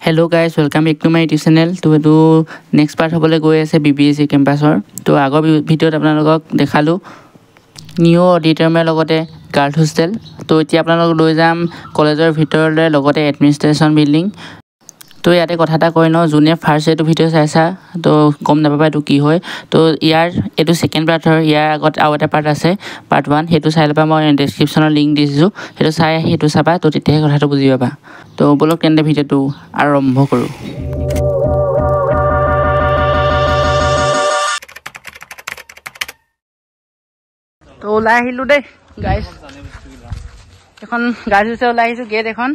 Hello guys, welcome back to my YouTube channel. তো এইটো next part হ'বলৈ গৈ আছে বি বি এছ চি কেম্পাছৰ। তো আগৰ ভিডিঅ'ত আপোনালোকক দেখালোঁ নিউ অডিটৰিয়ামৰ লগতে গাৰ্লছ হোষ্টেল। তো এতিয়া আপোনালোকক লৈ যাম কলেজৰ ভিতৰলৈ, লগতে এডমিনিষ্ট্ৰেশ্যন বিল্ডিং। তো ইয়াতে কথা এটা কৈ লওঁ, যোনে ফাৰ্ষ্ট এইটো ভিডিঅ' চাইছা তো গম নাপাবা এইটো কি হয়। তো ইয়াৰ এইটো ছেকেণ্ড পাৰ্ট হয়, ইয়াৰ আগত আৰু এটা পাৰ্ট আছে পাৰ্ট 1, সেইটো চাই ল'বা, মই ডেছক্ৰিপশ্যনৰ লিংক দিছোঁ, সেইটো চাই আহি সেইটো চাবা, তো তেতিয়াহে কথাটো বুজি পাবা। তো ব'লক তেন্তে ভিডিঅ'টো আৰম্ভ কৰোঁ। তো ওলাই আহিলোঁ দেই গাইজ, এখন গাৰ্লছ হোষ্টেল ওলাই আহিছোঁ, গেট এখন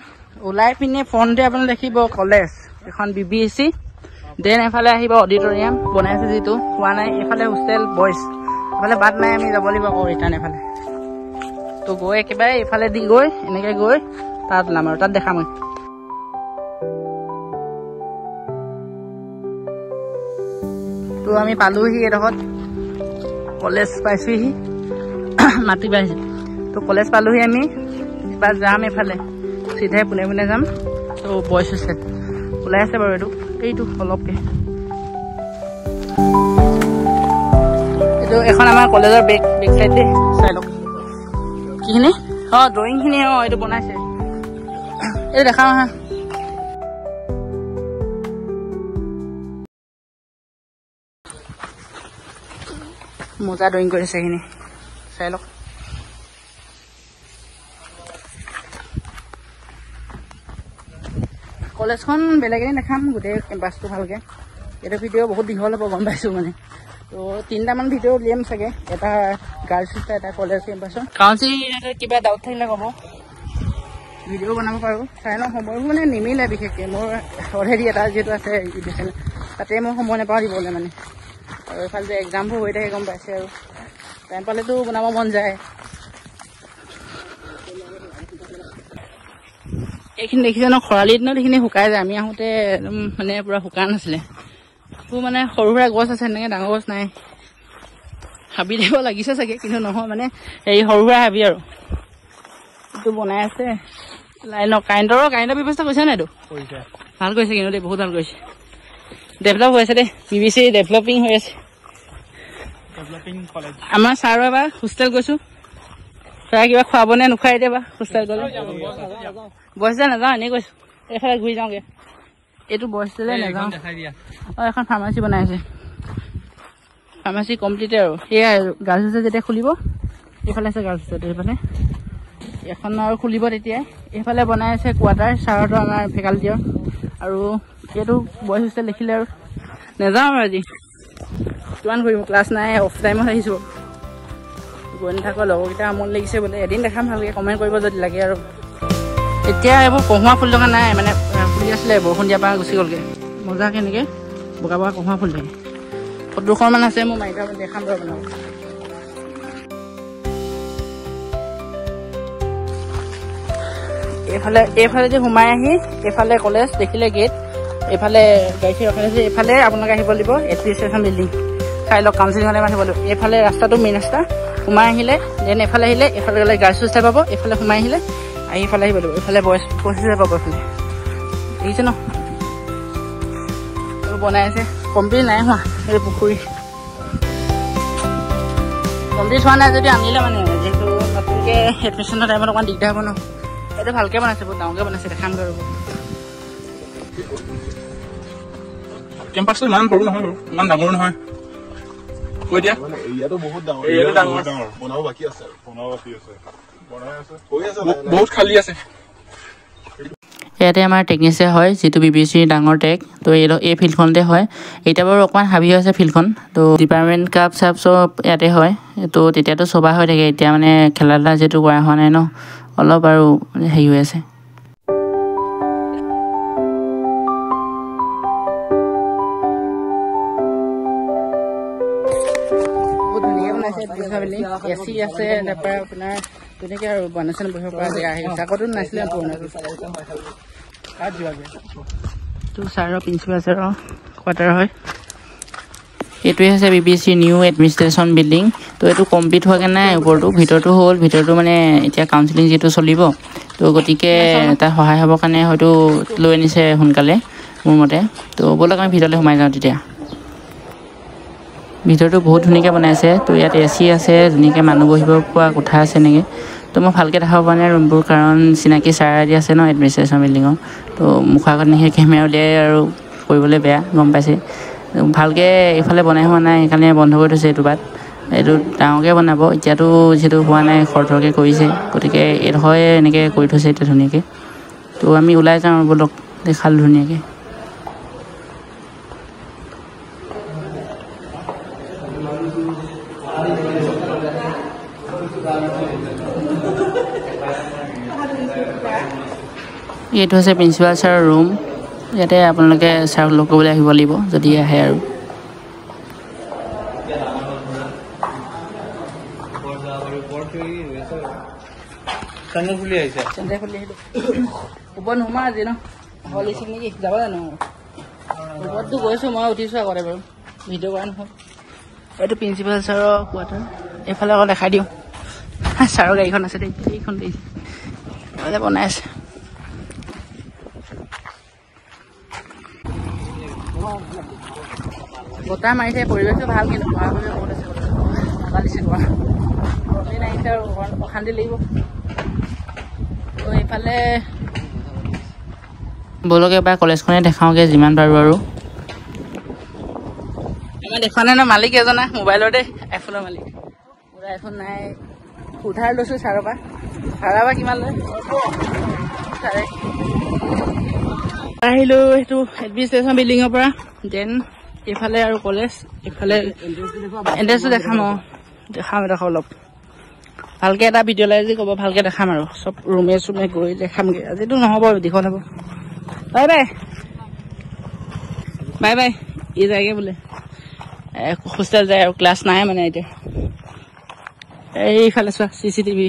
ওলাই পিনে ফ্ৰণ্টতে আপোনালোকে দেখিব কলেজ এখন B B S C. Then এফালে আহিব অডিটৰিয়াম বনাই আছে যিটো হোৱা নাই, এইফালে হোষ্টেল বইজ, এইফালে বাট নাই, আমি যাব লাগিব আকৌ ৰিটাৰ্ণ এফালে। তো গৈ একেবাৰে এইফালে দি গৈ এনেকৈ গৈ তাত ওলাম আৰু তাত দেখাম। তো আমি পালোহি এডোখৰত, কলেজ পাইছোহি, মাটি পাইছোঁ। তো কলেজ পালোহি আমি, এবাৰ যাম এইফালে চিধাই পোনে পোনে যাম। তো বইজ হোষ্টেল ওলাই আছে বাৰু, এইটো অলপকে এইটো এখন আমাৰ কলেজৰ বেক চাইড দেই, চাই লওক কিখিনি। অঁ ড্ৰয়িংখিনি, অঁ এইটো বনাইছে, এইটো দেখাওঁ আহা। মজা ড্ৰয়িং কৰিছে এইখিনি, চাই লওক। কলেজখন বেলেগ এদিন দেখাম গোটেই কেম্পাছটো ভালকৈ। এইটো ভিডিঅ' বহুত দীঘল হ'ব গম পাইছোঁ মানে, তো 3টামান ভিডিঅ' উলিয়াম চাগে, এটা গাৰ্লছ হোষ্টেল, এটা কলেজ কেম্পাছৰ। কাউন্সিল কিবা ডাউট থাকিলে ক'ব, ভিডিঅ' বনাব পাৰোঁ। চাই লওঁ, সময়বোৰ মানে নিমিলে বিশেষকৈ, মোৰ অলৰেডি এটা যিহেতু আছে ইউটিউব চেনেল, তাতে মই সময় নাপাওঁ দিবলৈ মানে। আৰু এইফালে যে এক্সামবোৰ হৈ থাকে গম পাইছে, আৰু টাইম পালেতো বনাব মন যায়। এইখিনি দেখিছে ন, খৰালি দিনত এইখিনি শুকাই যায়, আমি আহোঁতে একদম মানে পূৰা শুকান আছিলে। খুব মানে সৰু সুৰা গছ আছে, তেনেকৈ ডাঙৰ গছ নাই, হাবি দিব লাগিছে চাগে, কিন্তু নহয় মানে হেৰি সৰু সুৰা হাবি আৰু। এইটো বনাই আছে লাইনৰ কাৰেণ্টৰ ব্যৱস্থা কৰিছে নাই, এইটো ভাল কৰিছে কিন্তু দেই, বহুত ভাল কৰিছে, ডেভেলপ হৈ আছে দেই, বি বি চি ডেভেলপিং হৈ আছে। আমাৰ ছাৰৰ এবাৰ হোষ্টেল গৈছোঁ, ছাৰে কিবা খুৱাব নে নোখোৱাই এতিয়া বা হোষ্টেল গ'লে। বইজ হোষ্টেল নাযাওঁ, এনেই কৈছোঁ, এইফালে ঘূৰি যাওঁগৈ। এইটো বইজ হোষ্টেলে নাযাওঁ। অঁ এখন ফাৰ্মাচী বনাই আছে, ফাৰ্মাচী কমপ্লিটে আৰু। সেয়াই আৰু গাৰ্লছ হোষ্টেল যেতিয়া খুলিব, এইফালে আছে গাৰ্লছ হোষ্টেল, এইফালে এখন আৰু খুলিব তেতিয়াই। এইফালে বনাই আছে কোৱাৰ্টাৰ ছাৰতো আমাৰ ফেকাল্টিৰ। আৰু এইটো বইজ হোষ্টেল দেখিলে আৰু নাযাওঁ আৰু আজি, কিমান ঘূৰিম, ক্লাছ নাই, অফ টাইমত আহিছোঁ, গৈ নাথাকোঁ। লগৰকেইটা আমনি লাগিছে বোলে, এদিন দেখাম ভালকৈ, কমেণ্ট কৰিব যদি লাগে। আৰু এতিয়া এইবোৰ কহুৱা ফুল থকা নাই, মানে ফুলি আছিলে বৰষুণ দিয়াৰ পৰা গুচি গ'লগৈ। মজাকৈ এনেকৈ বগা বগা কহুৱা ফুল থাকে, ফটোখনমান আছে মোৰ মাইকা, দেখাম বাৰু আপোনালোকক। এইফালে যে সোমাই আহি এইফালে কলেজ দেখিলে গেট, এইফালে গাড়ী চাড়ী ৰখাই আছে, এইফালে আপোনালোকে আহিব লাগিব এডমিনিষ্ট্ৰেশ্যন বিল্ডিং, চাই লওক, কাউন্সিলিঙলৈ আহিব লাগিব। এইফালে ৰাস্তাটো মেইন ৰাস্তা, সোমাই আহিলে then এইফালে আহিলে এইফালে গ'লে গাৰ্লছ হোষ্টেল পাব, এইফালে সোমাই আহিলে আহি এইফালে আহিব লাগিব, এইফালে বইজ হোষ্টেল পাব। এইফালে দেখিছে ন, বনাই আছে, কমপ্লিট নাই হোৱা, এই পুখুৰী কমপ্লিট হোৱা নাই যদি আনিলে মানে, যিহেতু নতুনকৈ এডমিশ্যনৰ টাইমত অকণমান দিগদাৰ হ'ব ন। এইটো ভালকৈ বনাইছে, বহুত ডাঙৰকৈ বনাইছে, দেখামগৈ ৰ'ব। কেম্পাছটো ইমান সৰু নহয় বাৰু, ইমান ডাঙৰো নহয়। কৈ দিয়া, এৰিয়াটো বহুত ডাঙৰ, এৰিয়াটো ডাঙৰ, বনাব বাকী আছে, বনাব বাকী আছে, বনাই আছে, বহুত খালী আছে। ইয়াতে আমাৰ টেকনিচিয়ান হয়, যিটো বি বি চিৰ ডাঙৰ টেক, তো এই ফিল্ডখনতে হয়। এতিয়া বাৰু অকণমান হাবি আছে ফিল্ডখন, তো ডিপাৰ্টমেণ্ট কাপ চাপ চব ইয়াতে হয়, তো তেতিয়াতো চবা হৈ থাকে। এতিয়া মানে খেলা ধূলা যিহেতু কৰা হোৱা নাই ন, অলপ আৰু হেৰি হৈ আছে। বহুত ধুনীয়াকৈ বনাইছে এ চি আছে, তাৰপৰা আপোনাৰ তেনেকৈ আৰু বনাইছে বহিব পৰা জেগা আহি গৈছে, আগতো নাছিলে পুৰণাটো। তো ছাৰৰ প্ৰিন্সিপাল ছাৰৰ কোৱাৰ্টাৰ হয়। এইটোৱে হৈছে B B C new administration building. তো এইটো কমপ্লিট হোৱাগৈ নাই, ওপৰটো ভিতৰটো হ'ল, ভিতৰটো মানে এতিয়া কাউন্সিলিং যিটো চলিব, তো গতিকে তাত সহায় হ'বৰ কাৰণে হয়তো লৈ আনিছে সোনকালে মোৰ মতে। তো ব'লক আমি ভিতৰলৈ সোমাই যাওঁ। তেতিয়া ভিতৰটো বহুত ধুনীয়াকৈ বনাইছে। তো ইয়াত এ চি আছে, ধুনীয়াকৈ মানুহ বহিব পৰা কোঠা আছে এনেকৈ। তো মই ভালকৈ দেখাব পৰা নাই ৰুমবোৰ, কাৰণ চিনাকি ছাৰ আদি আছে ন এডমিনিষ্ট্ৰেশ্যন বিল্ডিঙৰ। তো মুখৰ আগত সেই কেমেৰা উলিয়াই আৰু কৰিবলৈ বেয়া, গম পাইছে। ভালকৈ এইফালে বনাই হোৱা নাই, সেইকাৰণে বন্ধ কৰি থৈছে এইটো বাট। এইটো ডাঙৰকৈ বনাব, এতিয়াতো যিহেতু হোৱা নাই, খৰধৰকৈ কৰিছে, গতিকে এইডোখৰে এনেকৈ কৰি থৈছে এতিয়া ধুনীয়াকৈ। তো আমি ওলাই যাওঁ আৰু ব'লক, দেখালোঁ ধুনীয়াকৈ। এইটো হৈছে প্ৰিন্সিপাল ছাৰৰ ৰুম। ইয়াতে আপোনালোকে ছাৰক লগ কৰিবলৈ আহিব লাগিব যদি আহে। আৰু ওপৰত নোসোমা আজি ন, হল নেকি যাব জানো? ওপৰততো গৈছোঁ মই, উঠিছোঁ আগতে বাৰু, ভিডিঅ' কৰা নহয়। এইটো প্ৰিন্সিপাল ছাৰৰ কোৱাৰ্টাৰ। এইফালে আকৌ দেখাই দিওঁ, ছাৰৰ গাড়ীখন আছে দেই, এইখন দেই বনাই আছে। বতাহ মাৰিছে, পৰিৱেশটো ভাল, কিন্তু বহুত আছে, নাজানিছে গৰম দিন আহিছে আৰু অশান্তি লাগিব। তো এইফালে ব'লক এবাৰ কলেজখনে দেখাওঁগৈ যিমান পাৰোঁ। আৰু আমাৰ দেখুৱা নাই ন মালিক এজনা মোবাইলৰ দেই, আইফোনৰ মালিক। মোৰ আইফোন নাই, উধাৰ লৈছোঁ ছাৰৰ পৰা। ছাৰৰ পৰা কিমান লয় ছাৰে? আহিলোঁ সেইটো এডমিনিষ্ট্ৰেশ্যন বিল্ডিঙৰ পৰা, then এইফালে আৰু কলেজ, এইফালে এণ্ট্ৰেঞ্চটো দেখাম। অঁ দেখাম, দেখাম অলপ ভালকৈ এটা ভিডিঅ' লাগে যদি ক'ব, ভালকৈ দেখাম আৰু চব ৰুমে চুমে গৈ দেখামগৈ। আজিতো নহ'ব, দীঘল হ'ব। Bye bye bye bye. ই যায়গৈ বোলে, হোষ্টেল যায় আৰু ক্লাছ নাই মানে এতিয়া। এইফালে চোৱা চি চি টিভি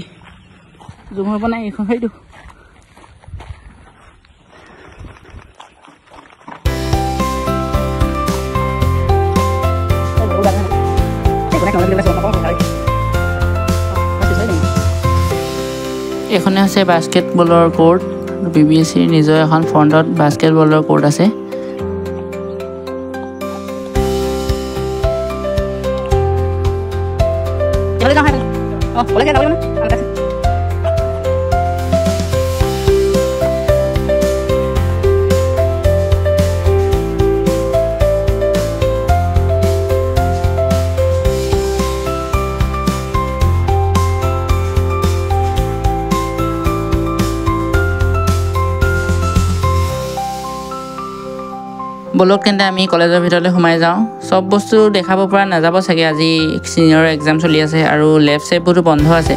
জুম হ'ব নাই এইখন, সেইটো এইখনে হৈছে বাস্কেটবলৰ কোৰ্ট। বি বি এছ চিৰ নিজৰ এখন ফ্ৰণ্টত বাস্কেটবলৰ কোৰ্ট আছে। ব'লক তেন্তে আমি কলেজৰ ভিতৰলৈ সোমাই যাওঁ। চব বস্তু দেখাব পৰা নাযাব চাগে, আজি ছিনিয়ৰ এক্সাম চলি আছে আৰু লেব চেববোৰতো বন্ধ আছে।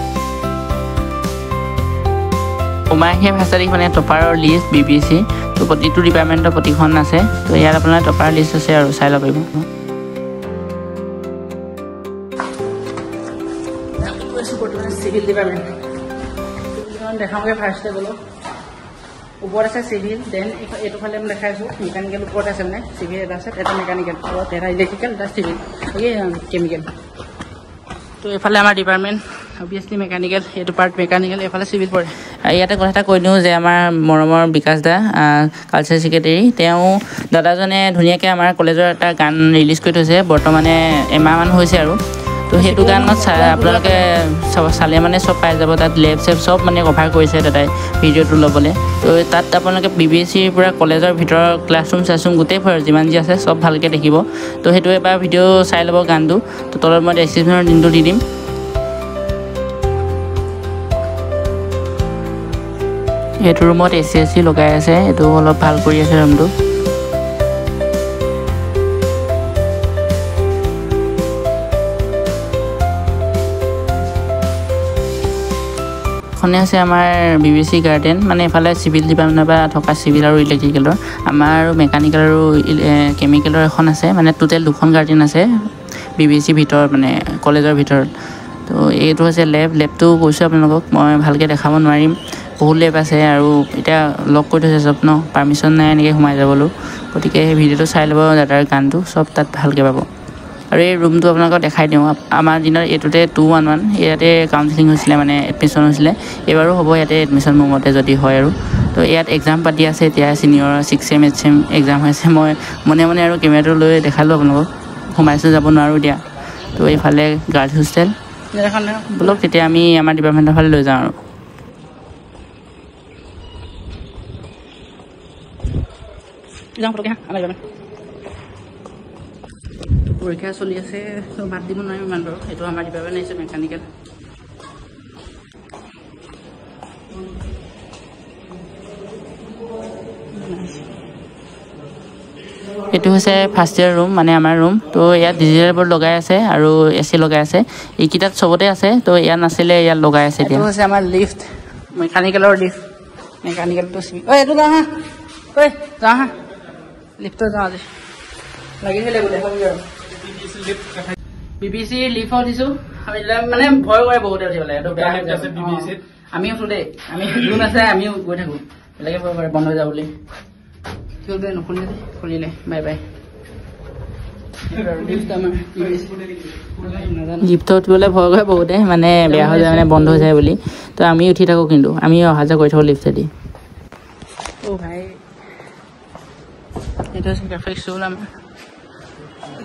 সোমাই আহিয়ে ফাৰ্ষ্ট তাৰিখ মানে টপাৰৰ লিষ্ট বি বি চি, তো প্ৰতিটো ডিপাৰ্টমেণ্টৰ প্ৰতিখন আছে। তো ইয়াত আপোনাৰ টপাৰ লিষ্ট আছে আৰু চাই ল'ব পাৰিব। চিভিল ডিপাৰ্টমেণ্ট দেখাওঁগৈ ফাৰ্ষ্টে ব'লক। ওপৰত আছে চিভিল, then এইটো ফালে মই দেখাই আছোঁ মেকানিকেল ওপৰত আছে, মানে চিভিল এটা আছে, এটা মেকানিকেল, এটা ইলেক্ট্ৰিকেল, এটা চিভিল, কেমিকেল। তো এইফালে আমাৰ ডিপাৰ্টমেণ্ট অভিয়াছলি মেকানিকেল, এইটো পাৰ্ট মেকানিকেল, এইফালে চিভিল পৰে। ইয়াতে কথা এটা কৈ দিওঁ যে আমাৰ মৰমৰ বিকাশ দা কালচাৰ ছেক্ৰেটেৰী, তেওঁ দাদাজনে ধুনীয়াকৈ আমাৰ কলেজৰ এটা গান ৰিলিজ কৰি থৈছে, বৰ্তমানে এমাহমান হৈছে আৰু। তো সেইটো গানত আপোনালোকে চালে মানে চব পাই যাব, তাত লেব চেব চব মানে কভাৰ কৰিছে দাদাই ভিডিঅ'টো ল'বলৈ। তো তাত আপোনালোকে বি বি এছ চিৰ পৰা কলেজৰ ভিতৰৰ ক্লাছৰুম চাছৰুম গোটেই যিমান যি আছে চব ভালকৈ দেখিব। তো সেইটো এবাৰ ভিডিঅ' চাই ল'ব গানটো। তো তলত মই ডেছক্ৰিপশ্যনৰ লিংকটো দি দিম। এইটো ৰুমত এ চি এ চি লগাই আছে, এইটো অলপ ভাল কৰি আছে ৰুমটো। এখনে আছে আমাৰ বি বি চি গাৰ্ডেন, মানে এইফালে চিভিল ডিপাৰ্টমেণ্টৰ পৰা থকা চিভিল আৰু ইলেক্ট্ৰিকেলৰ, আমাৰ আৰু মেকানিকেল আৰু কেমিকেলৰ এখন আছে, মানে টোটেল দুখন গাৰ্ডেন আছে বি বি চিৰ ভিতৰত, মানে কলেজৰ ভিতৰত। তো এইটো হৈছে লেব, লেবটো কৈছোঁ আপোনালোকক মই ভালকৈ দেখাব নোৱাৰিম, বহুত লেব আছে আৰু এতিয়া লক কৰি থৈছে চব ন, পাৰ্মিশ্যন নাই এনেকৈ সোমাই যাবলৈ। গতিকে সেই ভিডিঅ'টো চাই ল'ব, দাদাৰ গানটো চব তাত ভালকৈ পাব। আৰু এই ৰুমটো আপোনালোকক দেখাই দিওঁ। আমাৰ দিনত এইটোতে 211 ইয়াতে কাউন্সিলিং হৈছিলে, মানে এডমিশ্যন হৈছিলে। এইবাৰো হ'ব ইয়াতে এডমিশ্যন মোৰ মতে যদি হয় আৰু। তো ইয়াত এক্সাম পাতি আছে এতিয়া, senior 6 sem 8 sem exam হৈছে। মই মনে মনে আৰু কেমেৰাটো লৈ দেখালোঁ আপোনালোকক, সোমাইছোঁ যাব নোৱাৰোঁ এতিয়া। তো এইফালে গাৰ্লছ হোষ্টেল, ব'লক তেতিয়া আমি আমাৰ ডিপাৰ্টমেণ্টৰ ফালে লৈ যাওঁ আৰু। পৰীক্ষা চলি আছে, মাত দিব নোৱাৰিম ইমান বাৰু। এইটো আমাৰ ডিপাৰ্টমেণ্ট আহিছে মেকানিকেল। এইটো হৈছে ফাৰ্ষ্ট ইয়েৰ ৰুম, মানে আমাৰ ৰুম। তো ইয়াত ডিজিটেল বৰ্ড লগাই আছে আৰু এ চি লগাই আছে। এইকেইটাত চবতে আছে, তো ইয়াত নাছিলে, ইয়াত লগাই আছে। এইটো হৈছে আমাৰ লিফ্ট, মেকানিকেলৰ লিফ্ট। মেকানিকেলটো ঐ এইটো যাওঁ হা, ঐ যাওঁ হা, লিফ্টত যাওঁ আজি লাগিছিলে বোলে। বি বি চি লিফ্ট উঠিছোঁ আমি, মানে ভয় কৰে বহুতে উঠিবলৈ। আমি উঠো দেই, আমি যোন আছে আমিও গৈ থাকোঁ, বেলেগে ভয় কৰে বন্ধ হৈ যাব বুলি। নুখুলিলে, খুলিলে বাই বাই। লিফ্টত উঠিবলৈ ভয় কৰে বহুতে, মানে বেয়া হৈ যায়, মানে বন্ধ হৈ যায় বুলি। তো আমি উঠি থাকোঁ, কিন্তু আমি অহা যোৱা কৰি থাকোঁ লিফ্টেদি। অ' ভাই, এইটো হৈছে গ্ৰাফিক্স ৰুম আমাৰ।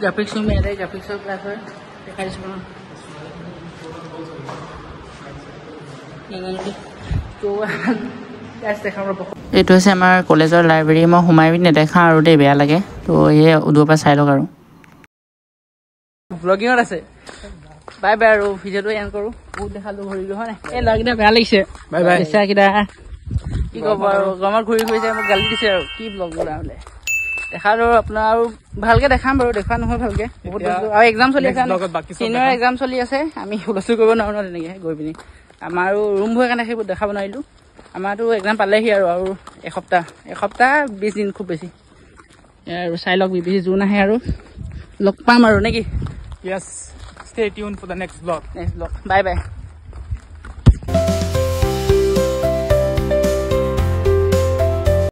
গ্ৰাফিক্স ৰুম ইয়াতে গ্ৰাফিক্সৰ ক্লাছ হয়, দেখাই দিছোঁ। তো এইটো হৈছে আমাৰ কলেজৰ লাইব্ৰেৰী। মই সোমাই পিনি নেদেখাওঁ আৰু দেই, বেয়া লাগে। তো সেয়ে দূৰৰ পৰা চাই লওক আৰু। ব্লগিঙত আছে, বাই বাই। আৰু ভিডিঅ'টো এণ্ড কৰোঁ, বহুত দেখালোঁ ঘূৰিলোঁ হয় নাই। এই ল'ৰাকেইটা বেয়া লাগিছে, বাই বাই। কেইটা কি ক'ব আৰু, গৰমত ঘূৰি ফুৰিছে, মোক গালি দিছে আৰু কি ব্লগ বনাওঁ বোলে। দেখালোঁ আপোনাৰ আৰু ভালকৈ দেখাম বাৰু, দেখুওৱা নহয় ভালকৈ বহুত বস্তু। আৰু এক্সাম চলি আছে, চিনিয়ৰ এক্সাম চলি আছে, আমি হুলস্থুল কৰিব নোৱাৰোঁ ন তেনেকৈ গৈ পিনি। আমাৰো ৰুমবোৰ কাৰণে সেইবোৰ দেখাব নোৱাৰিলোঁ। আমাৰতো এক্সাম পালেহি আৰু, আৰু এসপ্তাহ 20 দিন খুব বেছি। আৰু চাই লওক, বি বি চি যোন আহে আৰু লগ পাম আৰু, নেকি? Yes, stay tuned for the next vlog. Next vlog. Bye bye.